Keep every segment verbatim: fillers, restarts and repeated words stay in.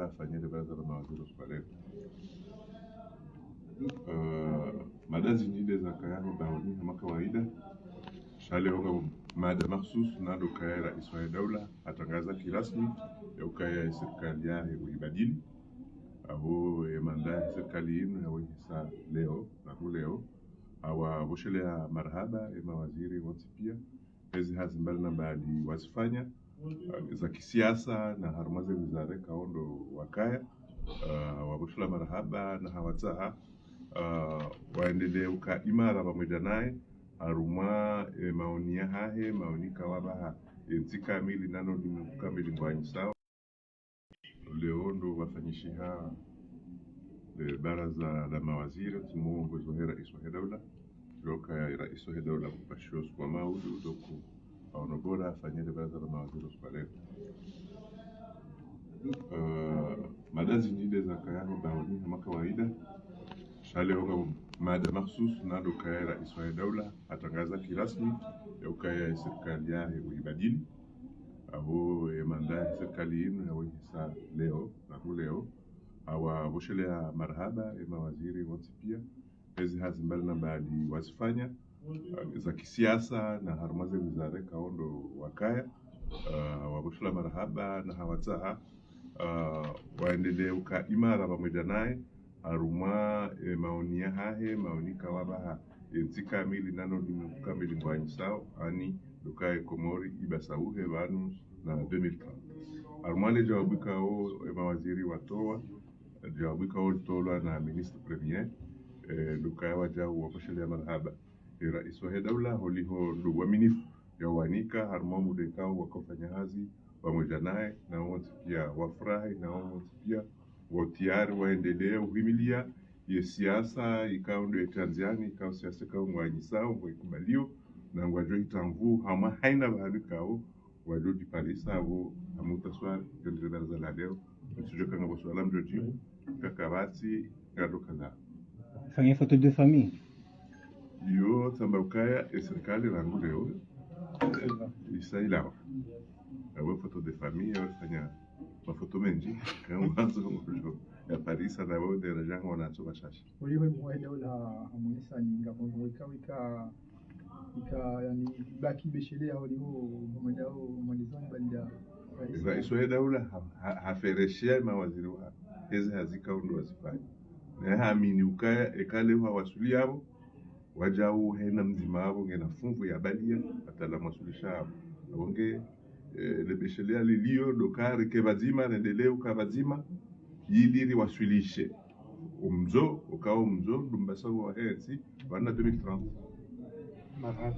Afanye le baraza la mawaziri usiku wa leo. Eh, mada zindji nde zakaya ho baoni hama kawaida. Sha leo nga mada makhsus na ndo kaya raisi wa daula hatangaza kirasmi ya ukaya ye sirikali yahe uyibadili. Aho ye manda ya sirikali yinu ya wehisa leo, na ku leo. Awa voshelea marahaba ye mawaziri wontsi pia. Ezi hazi mbali na mbali wazifanya, eh, za kisiasa na harumwa ze wizara kao ndo wakaya, eh, wavoshelea marahaba na hawatsaha, eh, waendelee uka imara pvamwedja naye, harumwa, eh, maoni yahahe, maoni kawapvaha, eh, ntsi kamili na no ulimengu kamili ngwanyisao. Leo ndo wafanyishiha, eh, baraza la mawaziri, tsi muongozo he raisi wa daula. Ndo kaya raisi wa daula mpashio usiku wa maudu, ndo ku aono bora afanye le baraza la mawaziri usiku wa leo. Eh, mada zindji nde zakaya ho baoni hama kawaida. Sha leo nga mada makhsus na ndo kaya raisi wa daula hatangaza kirasmi ya ukaya ye sirikali yahe uyibadili. Aho ye manda ya sirikali yinu ya wehisa leo, na ku leo. Awa voshelea marahaba ye mawaziri wontsi pia. Ezi hazi mbali na mbali wazifanya, eh, za kisiasa na harumwa ze wizara kao ndo wakaya, eh, wavoshelea marahaba na hawatsaha, eh, waendelee uka imara pvamwedja naye, harumwa, eh, maoni yahahe, maoni kawapvaha, eh, ntsi kamili na no ulimengu kamili ngwanyisao, ani ndo kaya Komori ibasauhe pvanu na deux mille trente. Harumwa le djawabu kao, eh, mawaziri watowa, djawabu kao litolwa na ministre premier, eh, ndo kaya wadjau wavoshelea marahaba ye raisi wa daula, holiho ndo uaminifu ya wanika, harumwa muda kao wakofanya hazi pvamwedja naye, na wontsi pia wafurahi, na wontsi pia wa utayari waendelee uhimilia ye siasa ikao ndo ye tanziani, ikao siasa ikao ngwanyisao, ngwaikubalio, na ngwadjo hitamvu, hama haina pvahanu kao wadjo djiparisa apvo, hamutaswa, gendele baraza la leo, msudjo kanga bo suala mdjo djibu, kakabati, ngado kanga. Fanya photo de famille. Yo, tsamba ukaya, ye sirikali rangu leo, eh, isa ilawa. Awe photo de famille, awe fanya mafoto mendji, kama mwanzo, ya parisa na wewe, ndera djangu wanatso bashasha. Oliho muhele ola hamonesa ni ngapvo wika wika, wika, yani, baki beshelea oliho mwendao mwendizoni baada raisi wa daula ha, ha, hafereshea mawaziri wa ezi hazi kao ndo wazifanya. Na haamini ukaya eka leo hawaswili apvo, wadjau hena mdzima apvo ngena funvu ya balia, hata la mwaswilisha apvo. Apvo nge, eh, le beshelea lilio, ndo kaya rike pvadzima, nendelee uka pvadzima, yili riwaswilishe. Umdzo, ukao umdzo, ndo mbasa wa hentsi, pvanu deux mille trente. Marahaba.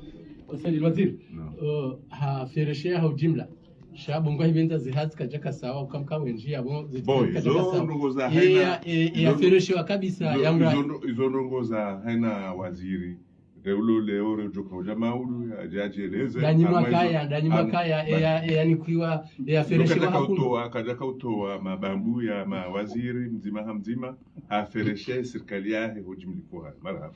Said Waziri, eh, hafereshea ha ujimla. Sha bo ngwahipvendza ze hazi kazidjaka sawa, ukamka wendji apvo, ze hazi kazidjaka sawa. Izo ndrongoo za haina, eh, eh, hafereshewa kabisa, izo, yamra. Izo ndro-, izo ndrongoo za haina waziri. Leo leo leo djoka udja maudu, yadje yadjieleze. Danyi mwakaya, danyi mwakaya, eya, eya nikwiwa, eya fereshewa hakuna. Kadjaka utowa, kadjaka utowa mabambu ya mawaziri, mdzima ha mdzima, hafereshe sirikali yahe ho ujimlifu hayo. Marahaba.